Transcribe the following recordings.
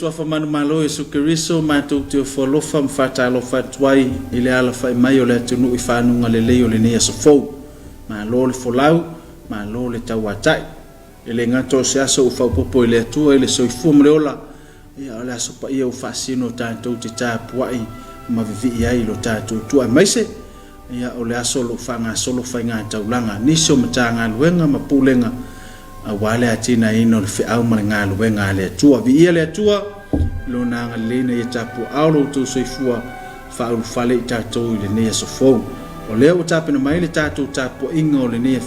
Suafa manumalo o Iesu Keriso, matou te ofo alofa ma faatalofa atu ai i le alafai mai o le atunuu i faguga lelei o lenei aso fou. Malo le folau, malo le tauatai. E le gata o se aso ua faaopoopo e le Atua i le soifua ma le ola, a o le aso paia ua faasino tatou te tapuai ma vivii ai i lo tatou Atua, aemaise o le aso o lo o faagasolo faiga taulaga, nisi o Matagaluega ma Pulega aua le atinaeina o le feau ma le galuega a le Atua. Viia le Atua i Lona agalelei ina ia tapuaao lo outou soifua faaulufale i tatou i lenei aso fou. O lea ua tapena mai le tatou tapuaiga o lenei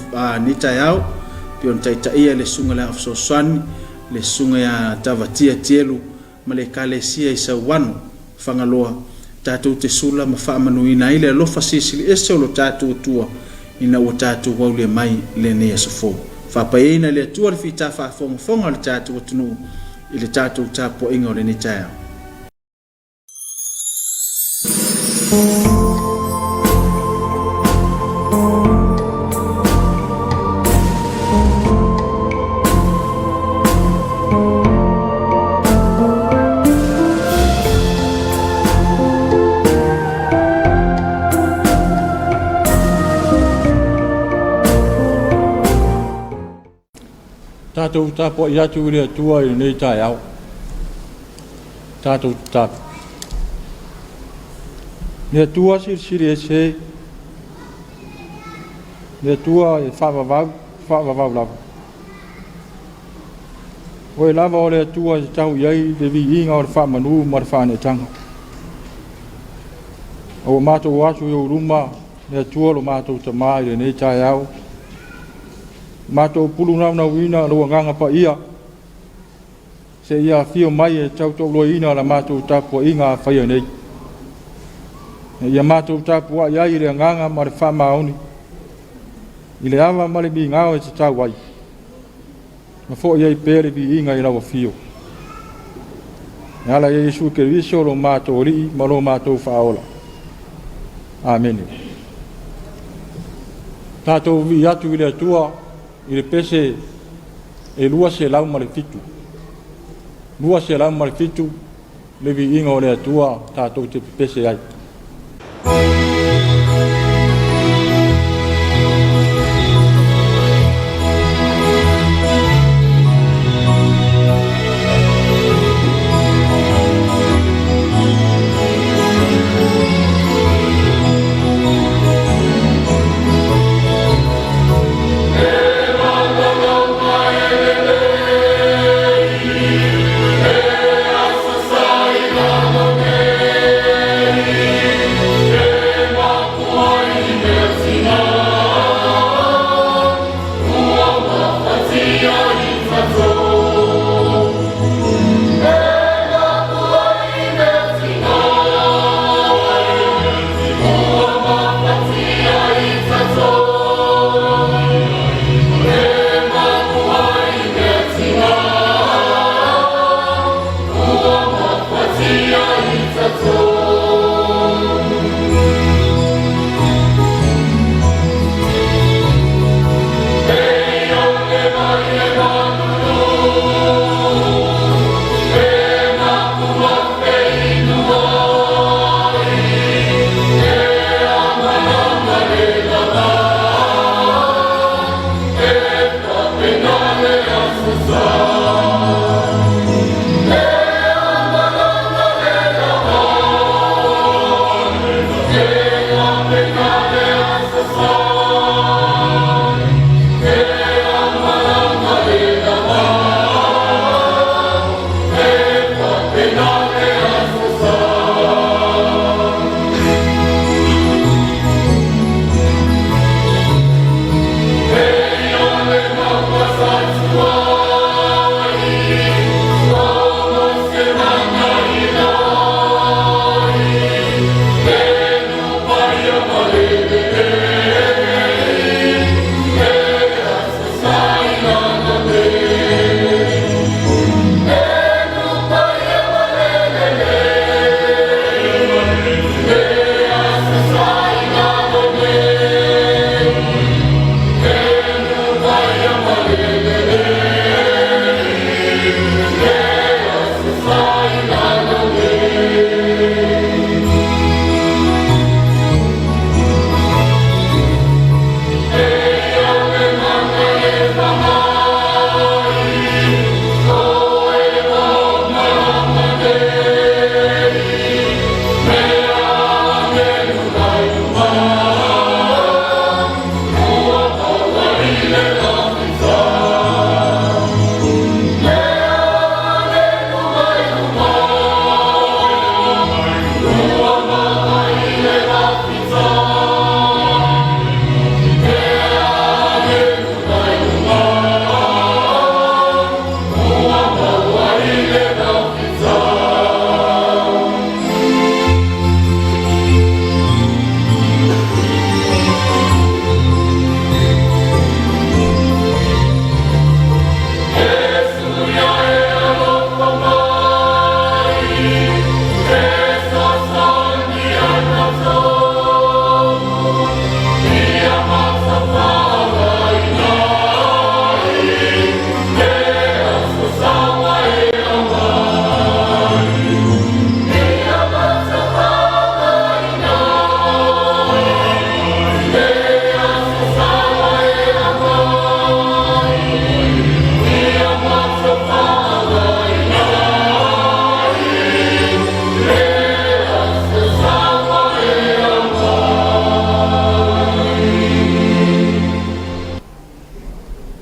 taeao, pei ona taitaia e le Susuga i le Aao Fesoasoani, le Susuga ia Tavatia Tielu ma le Ekalesia i Sauano, Fagaloa, tatou te sula ma faamanuina ai le alofa silisili ese o lo tatou Atua ina ua tatou aulia mai lenei aso fou. Faapaiaina e le Atua le fita faafogafoga o le tatou atunuu i le tatou tapuaiga o lenei taeao. Tatou tapuai atu i le Atua i lenei taeao. Tatou tatalo. Le Atua silisili ese, le Atua e faavavau, faavavau lava. Oe lava o le Atua e tatau i ai le viiga o le faamanu ma le faaneetaga. A ua matou atu i ou luma, le Atua lo matou Tama i lenei taeao, matou pulunaunauina lou agaga paia, seia afio mai e tautoaluaina la matou tapuaiga a faia nei. Ia matou tapuai ai i le agaga ma le faamaoni, i le ava ma le migao e tatau ai, ma foi ai pea le viiga i lau afio. E ala ia Iesu Keriso lo matou Alii ma lo matou Faaola. Amene. Tatou vivii atu i le Atua i le pese e 207. 207 le viiga o le Atua tatou te pepese ai.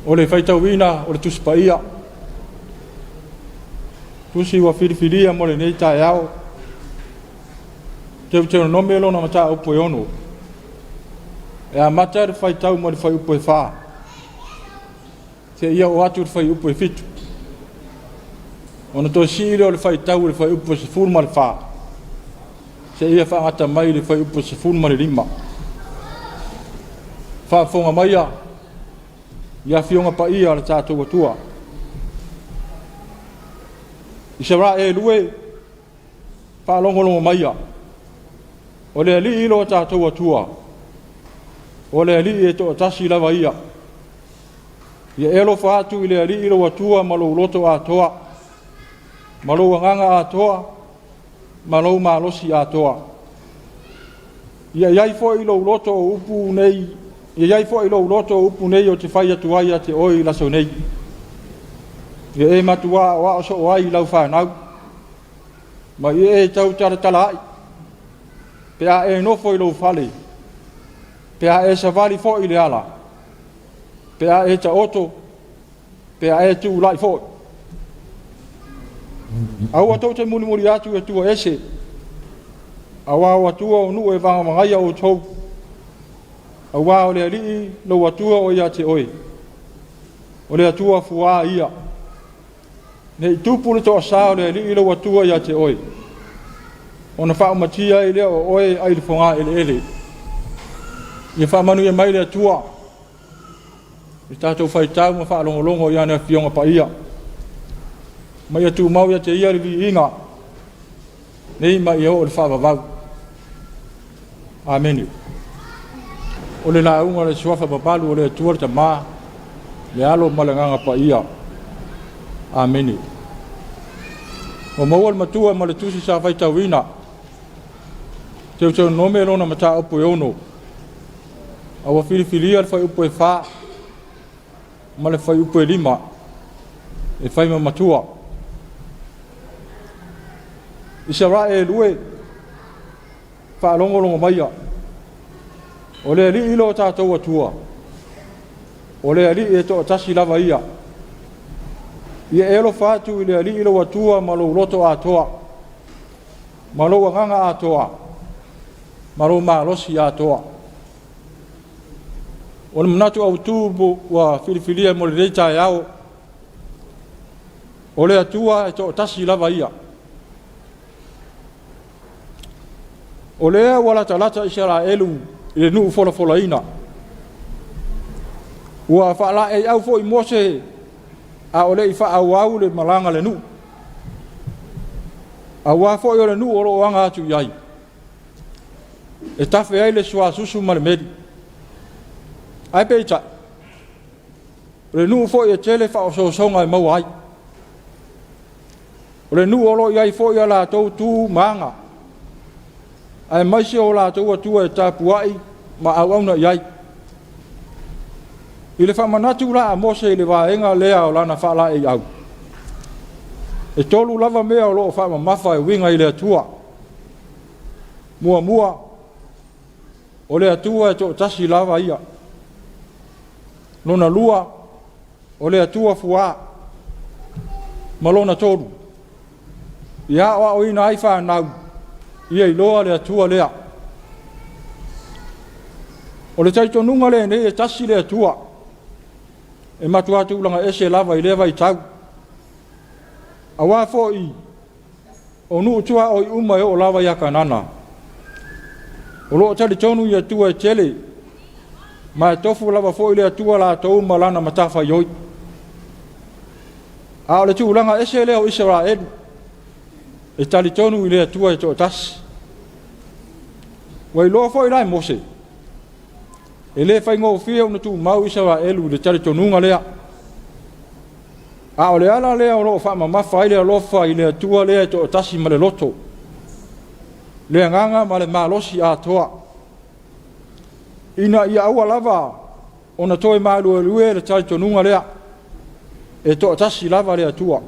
O le faitauina o le Tusi Paia, tusi ua filifilia mo lenei taeao, Teuteronome lona mataupu e 6. E amata le faitau mai le fuaiupu e 4, seia oo atu i le fuaiupu e 7. Ona toe sii lea o le faitau i le fuaiupu e 14, seia faagata mai i le fuaiupu e 15. Faafofoga maia i afioga paia a le tatou Atua. Isaraelu e, faalogologo maia, o le Alii lo tatou Atua, o le Alii e toatasi lava ia. Ia e alofa atu i le Alii lou Atua ma lou loto atoa, ma lou agaga atoa, ma lou malosi atoa. Ia i ai foi lou loto o upu nei, ia i ai foi lou loto o upu nei ou te fai atu ai ia te oe i le aso nei. Ia e matuā aoao soo ai i lau fanau, ma ia e tautalatalaai, pe a e nofo i lou fale, pe a e savali foi i le ala, pe a e taoto, pe a e tulai foi. Aua tou te mulimuli atu i Atua ese, aua o Atua o nuu e vagavagaia outou, aua o le Alii lou Atua o ia te oe, o le Atua fuā ia. Ne i tupu le toasā o le Alii lou Atua ia te oe, ona faaumatia ai lea o oe ai le foga eleele. Ia faamanuia mai le Atua i tatou faitau ma faalogologo i ana afioga paia. Ma ia tumau ia te ia le viiga, nei ma ia oo i le faavavau. Amene. O le lauga o le suafa mamalu o le Atua le Tama, le Alo ma le Agaga Paia. Amene. Ua maua le matua ma le tusi sa faitauina. Teuteronome lona mataupu e 6. A ua filifilia le fuaiupu e 4 ma le fuaiupu e 5 e fai ma matua. Isaraelu e, faalogologo maia, o le Alii lo tatou Atua, o le Alii e toatasi lava ia. Ia e alofa atu i le Alii lou Atua ma lou loto atoa, ma lou agaga atoa, ma lou malosi atoa. O le manatu autu ua filifilia mo lenei taeao, o le Atua e toatasi lava ia. O lea ua latalata Isaraelu i le nuu folafolaina. Ua faalaeiau foi Mose a o le i faaauau le malaga a le nuu. Aua foi o le nuu o lo o aga atu i ai, e tafe ai le suasusu ma le meli. Ae peitai, o le nuu foi e tele faaosoosoga e maua ai. O le nuu o lo o i ai foi a latou tu ma aga, aemaise o latou atua e tapuai ma auauna i ai. I le faamanatu la a Mose i le vaega lea o lana faalaeiau, e 3 lava mea o lo o faamamafa e uiga i le Atua. Muamua, o le Atua e toatasi lava ia. Lona lua, o le Atua fuā. Ma lona 3, ia aoaoina ai fanau, ia iloa le Atua lea. O le talitonuga lenei e tasi le Atua, e matua tulaga ese lava i lea vaitau. Aua foi o nuu tuaoi uma e oo lava ia Kanana, o lo o talitonu i Atua e tele, ma e tofu lava foi le Atua latou ma lana matafaioi. A o le tulaga ese lea o Isaraelu, e talitonu i le Atua e toatasi. Ua iloa foi la e Mose, e le faigofie ona tumau Isaraelu i le talitonuga lea. A o le ala lea o lo o faamamafa ai le alofa i le Atua lea e toatasi ma le loto, le agaga ma le malosi atoa, ina ia aua lava ona toe maluelue le talitonuga lea, e toatasi lava le Atua.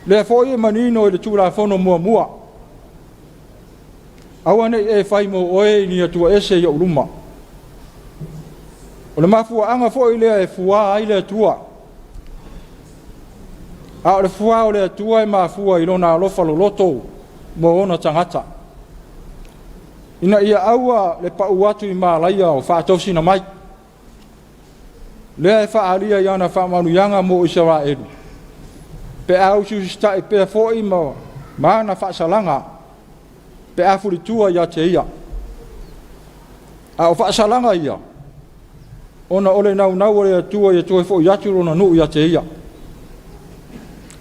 Lea foi e manino i le Tulafono muamua, aua ne i e fai mo oe i ni atua ese i ou luma. O le mafuaaga foi lea e fuā ai le Atua. A o le fuā o le Atua e mafua i lona alofa loloto mo ona tagata, ina ia aua le pau atu i malaia o faatosina mai, lea e faaalia i ana faamanuiaga mo Isaraelu, pe a usiusitai pea foi ma ana faasalaga, pe a fulitua ia te ia. A o faasalaga ia, ona o le naunau o le Atua ia toe foi atu lona nuu ia te ia.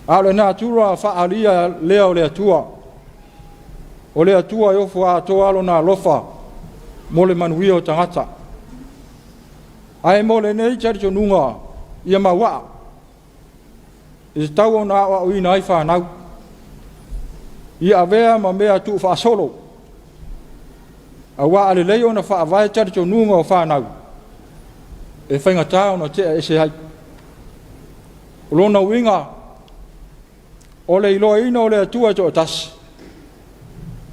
A o le natura faaalia lea o le Atua, o le Atua e ofo atoa lona alofa mo le manuia o tagata. Ae mo lenei talitonuga ia mauaa, e tatau ona aoaoina ai fanau, ia avea ma mea tuufaasolo, aua a lelei ona faavae talitonuga o fanau, e faigata ona tea ese ai. O lona uiga, o le iloaina o le Atua e toatasi,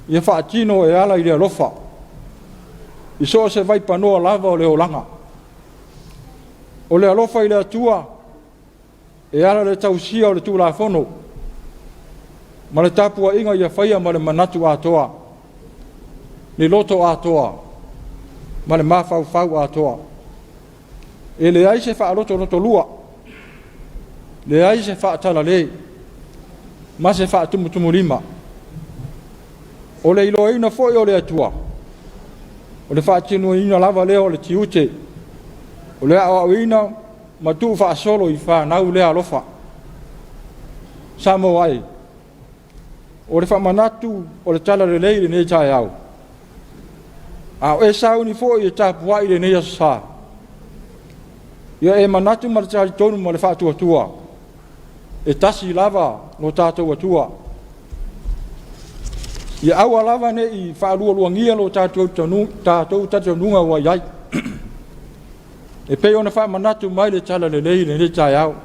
ia faatino e ala i le alofa, i so o se vaipanoa lava o le olaga. O le alofa i le Atua e ala i le tausia o le Tulafono ma le tapuaiga ia faia ma le manatu atoa, le loto atoa ma le mafaufau atoa. E leai se faalotolotolua, leai se faatalale ma se faatumutumulima. O le iloaina foi o le Atua, o le faatinoina lava lea o le tiute, o le aoaoina ma tuufaasolo i fanau lea alofa. Samoa e, o le faamanatu o le Talalelei i lenei taeao, a o e sauni foi e tapuai i lenei Aso Sa, ia e manatu ma le talitonu ma le faatuatua, e tasi lava lo tatou Atua. Ia aua lava ne i faalualuagia lo tatou talitonuga ua i ai, e pei ona faamanatu mai le Talalelei i lenei taeao.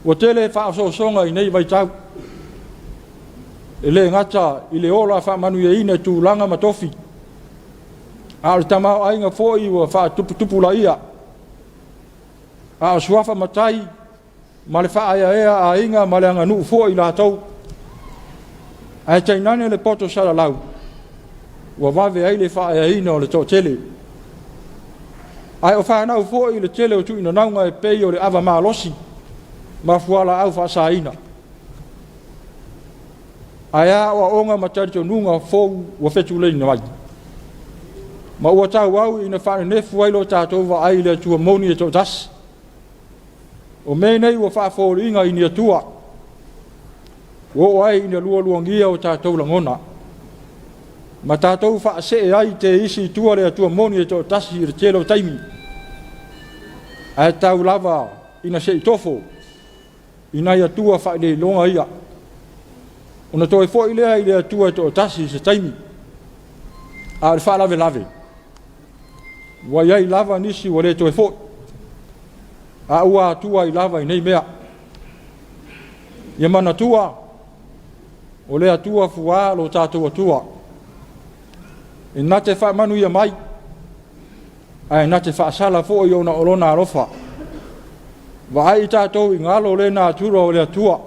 Ua tele faaosoosoga i nei vaitau, e le gata i le ola faamanuiaina i tulaga ma tofi, a o le tamaoaiga foi ua faatuputupulaia, a o suafa matai ma le faaeaea aiga ma le aganuu foi i latou, ae tainane le poto salalau ua vave ai le faaeaina o le toatele. Ae o fanau foi i le tele o tuuinanauga e pei o le ava malosi ma fualaau faasaina. Ae a aoaoga ma talitonuga fou ua fetuleina mai, ma ua tauau ina faanenefu ai lo tatou vaai i le Atua moni e toatasi. O mea nei ua faafoliga i ni atua, ua oo ai ina lualuagia o tatou lagona, ma tatou faasee ai teisi i tua le Atua moni e toatasi i le tele o taimi, ae tau lava ina se i tofo i nai atua faailoiloga ia, ona toe foi lea i le Atua e toatasi i se taimi. A o le faalavelave, ua i ai lava nisi ua le toe foi, a ua atua ai lava i nei mea. Ia manatua, o le Atua fuā lo tatou Atua, e na te faamanuia mai, ae na te faasala foi ona o lona alofa. Vaai i tatou i galo le natura o le Atua,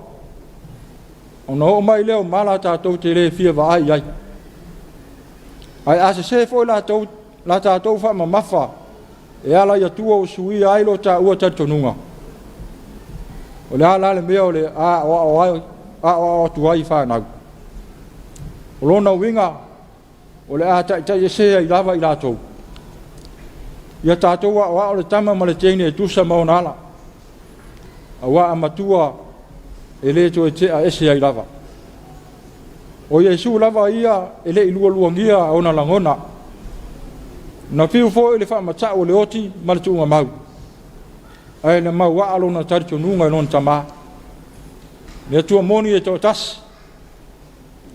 ona oo mai lea o mala tatou te le fia vaai i ai. Ae a sese foi la tatou faamamafa e ala i atua ua suia ai lo taua talitonuga, o le a la le mea o le a aoao atu ai i fanau? O lona uiga, o le a taitaiese ai lava i latou. Ia tatou aoao le tama ma le teine e tusa ma ona ala, aua a matua e le toe tea ese ai lava. O Iesu lava ia e le i lualuagia ona lagona. Na fiu foi le faamata'u o le oti ma le tuugamau, ae na mauaa lona talitonuga i lona Tamā. Le Atua moni e toatasi,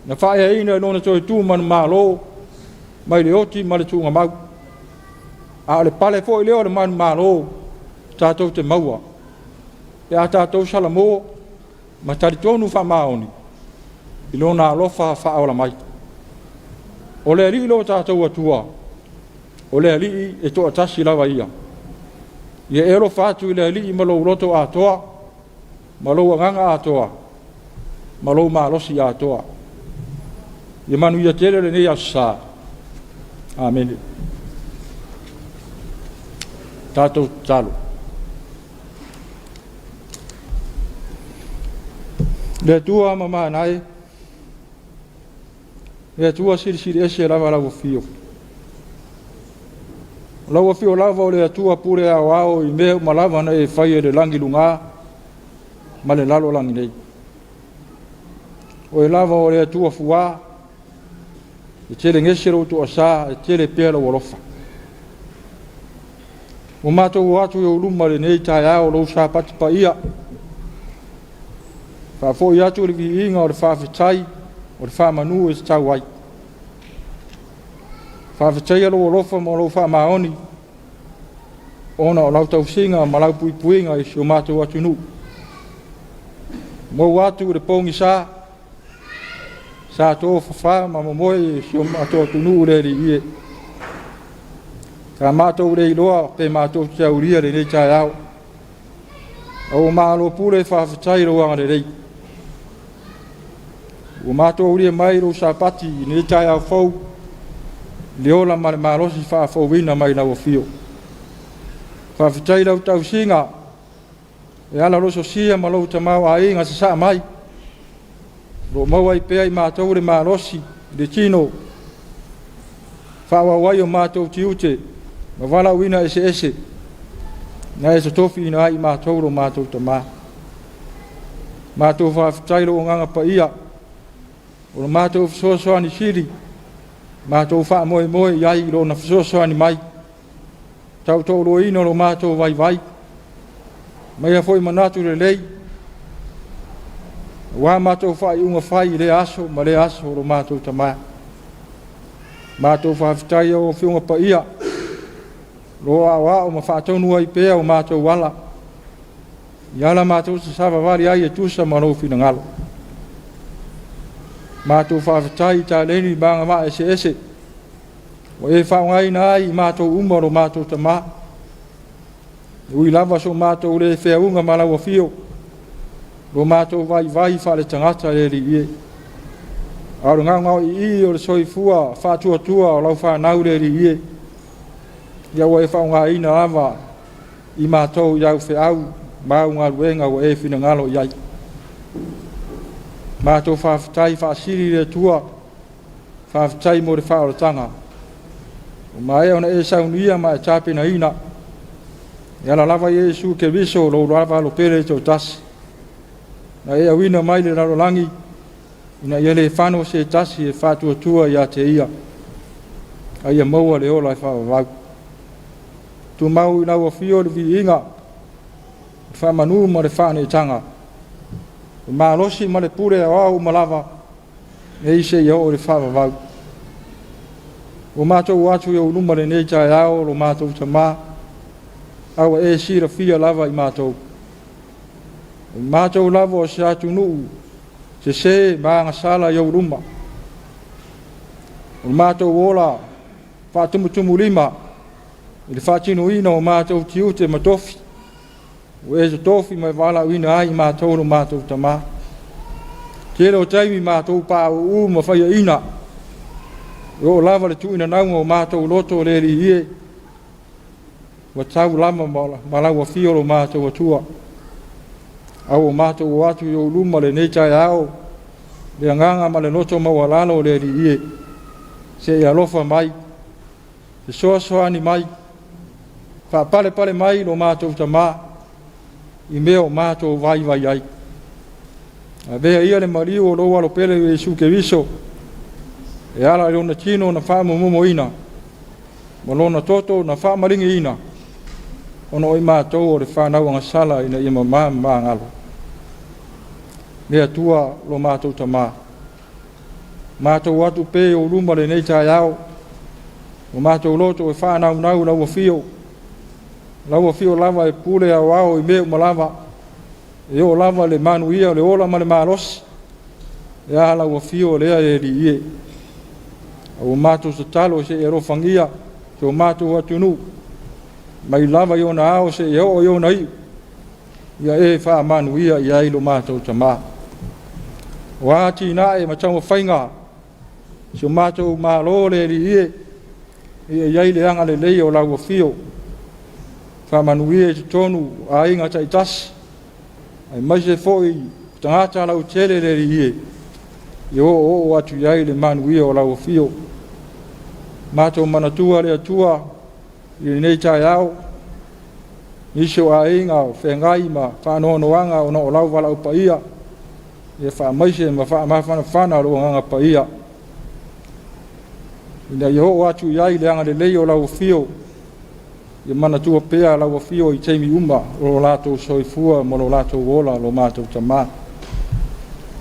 na faaeaina i lona toe tu manumalo mai le oti ma le tuugamau. A o le pale foi lea o le manumalo tatou te maua pe a tatou salamo ma talitonu faamaoni i lona alofa faaola mai. O le Alii lo tatou Atua, o le Alii e toatasi lava ia. Ia e alofa atu i le Alii ma lou loto atoa, ma lou agaga atoa, ma lou malosi atoa. Ia manuia tele lenei aso Sa. Amene. Tatou tatalo. Le Atua mamana e, le Atua silisili ese lava lau afio. O lau afio lava o le Atua pule aoao i mea uma lava na e faia i le lagi luga ma le lalolagi nei. Oe lava o le Atua fuā, e tele gese lou toasā, e tele pea lou alofa. Ua matou o atu i ou luma i lenei taeao o lou Sapati paia, faafoi atu le viiga o le faafetai o le faamanu e tatau ai. Faafetaia lou alofa ma lou faamaoni, ona o lau tausiga ma lau puipuiga i si o matou atunuu. Maua atu i le pogisa, sa tofafa ma momoe i si o matou atunuu le Alii e. Sa matou le iloa pe matou te aulia lenei taeao. A ua malo pule faafetai i lou agalelei. Ua matou aulia mai lou Sapati i lenei taeao fou, le ola ma le malosi faafouina mai lau afio. Faafetai i lau tausiga e ala lososia ma lou tamaoaiga sasaa mai, o lo o maua ai pea i matou le malosi i le tino, faaauau ai o matou tiute ma valaauina eseese na e totofiina ai i matou lo matou Tamā. Matou faafetai i lou Agaga Paia, o le matou fesoasoani sili, matou faamoemoe i ai i lona fesoasoani mai, tautoaluaina o lo matou vaivai, maia foi manatu lelei, aua matou faaiuga fai i lea aso ma lea aso o lo matou Tamā. Matou faafetai i lau Afioga Paia, o lo aoao ma faatonu ai pea o matou ala, i ala matou te savavali ai e tusa ma lou finagalo. Matou faafetai i taleni ma agavaa eseese, ua e faaaogaina ai i matou uma lo matou Tamā. E ui lava so matou le feauga ma lau afio, lo matou vaivai faaletagata le Alii e. A o le gaogaoiii o le soifua faatuatua o lau fanau le Alii e, ia ua e faaaogaina lava i matou i au feau ma au galuega ua e finagalo i ai. Matou faafetai faasili i le Atua, faafetai mo le faaolataga, ua maea ona e saunia ma e tapenaina, e ala lava i Iesu Keriso lou lava alo pele e toatasi, na e auina mai le lalolagi, ina ia le fano se tasi e faatuatua ia te ia, a ia maua le ola e faavavau. Tumau i lau afio le viiga, le faamanu ma le faaneetaga, le malosi ma le pule aoao uma lava, nei seia oo i le faavavau. Ua matou o atu i ou luma lenei taeao lo matou Tamā, a ua e silafia lava i matou. O matou lava o se atunuu sesē ma agasala i ou luma. O le matou ola faatumutumulima i le faatinoina o matou tiute ma tofi, ua e totofi ma e valaauina ai i matou lo matou Tamā. Tele o taimi matou pauu ma faiaina, e oo lava le tuuinanauga o matou loto le Alii e, ua tau lama ma lau afio lo matou Atua. A ua matou o atu i ou luma lenei taeao, le agaga ma le loto maualalo o le Alii e, se i alofa mai, fesoasoani mai, faapalepale mai lo matou Tamā i mea o matou vaivai ai. Avea ia le maliu o lou Alo pele o Iesu Keriso e ala i lona tino na faamomomoina ma lona toto na faamaligiina ona o i matou o le fanau agasala ina ia mamā ma magalo. Le Atua lo matou Tamā, matou atu pea i ou luma lenei taeao, o matou loto e faanaunau lau afio, lau afio lava e pule aoao i mea uma lava, e oo lava le manuia o le ola ma le malosi, e a lau afio lea e Alii e. A ua matou tatalo seia alofagia si o matou atunuu, mai lava i ona ao seia oo i ona iu, ia e faamanuia i ai lo matou Tamā. O a atinae ma taumafaiga si o matou Malo le Alii e, ia i ai le agalelei o lau afio, faamanuia i totonu o aiga taitasi, aemaise foi tagata lautele le Alii e, ia oooo atu i ai le manuia o lau afio. Matou manatua le Atua i lenei taeao, nisi o aiga o feagai ma faanoanoaga ona o lau valaau paia, ia faamaise ma faamafanafana lou agaga paia, ina ia oo atu i ai le agalelei o lau afio, ia manatua pea lau afio i taimi uma o lo latou soifua ma lo latou ola lo matou Tamā.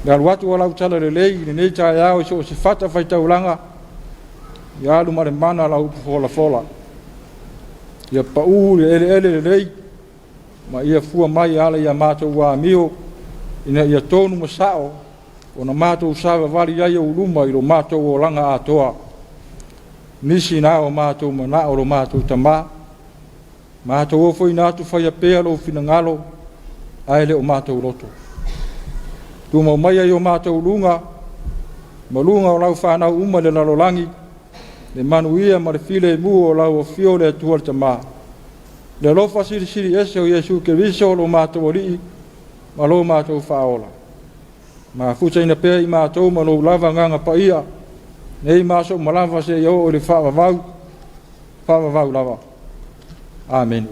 Le alu atu o lau talalelei i lenei taeao i so o se fatafaitaulaga, ia alu ma le mana lau upu folafola, ia pau le eleele lelei, ma ia fua mai e ala ia matou amio, ina ia tonu ma sao ona matou savavali ai ou luma i lo matou olaga atoa. Nisi na o matou manao lo matou Tamā, matou ofoina atu faia pea lou finagalo, ae le o matou loto. Tumau maia i o matou luga, ma luga o lau fanau uma i le lalolagi, le manuia ma le filemu o lau afio le Atua le Tamā. Le alofa silisili ese o Iesu Keriso lo matou Alii ma lo matou Faaola. Mafutaina pea i matou ma lou lava agaga paia, nei ma aso uma lava seia oo i le faavavau, faavavau lava. Amene.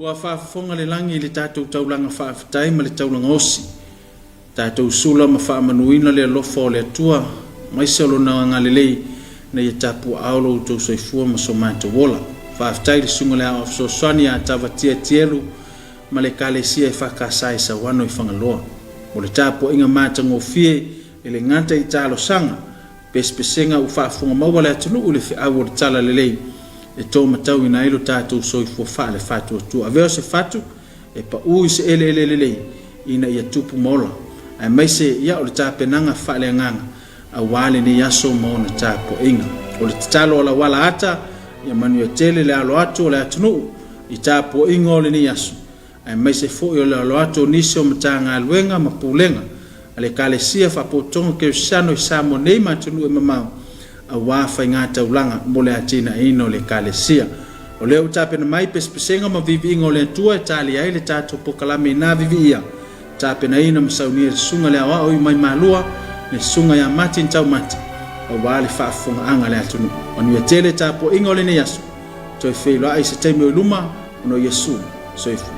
Ua faafofoga le lagi i le tatou taulaga faafetai ma le taulaga osi. Tatou sula ma faamanuina le alofa o le Atua, aemaise o Lona agalelei ina ia tapuaao lo outou soifua ma so matou ola. Faafetai i le Susuga i le Aoao Fesoasoani ia Tavatia Tielu ma le Ekalesia EFKS i Sauano i Fagaloa mo le tapuaiga matagofie e le gata i talosaga, pesepesega ua faafofoga maua le atunuu i le feau o le Talalelei e to matauina ai lo tatou soifua faale-faatuatua. Avea o se fatu e pau i se eleele lelei ina ia tupu ma ola, aemaise ia o le tapenaga faaleagaga aua lenei aso ma ona tapuaiga. O le tatalo a lau ala ata, ia manuia tele le alo atu o le atunuu i tapuaiga o lenei aso, aemaise foi o le alo atu o nisi o Matagaluega ma Pulega a le Ekalesia Faapotopotoga Kerisiano i Samoa nei ma atunuu e mamao, aua faigataulaga mo le atinaeina o le Ekalesia. O lea ua tapena mai pesepesega ma viiviiga o le Atua e tali ai le tatou pokalame ina viviia, tapenaina ma saunia e le Susuga i le Aoao i Maimalua, le Susuga ia Martin Taumati, aua le faafofogaaga a le atunuu. Manuia tele tapuaiga o lenei aso. Toe feiloai i se taimi o i luma, ona o Iesu. Soifua.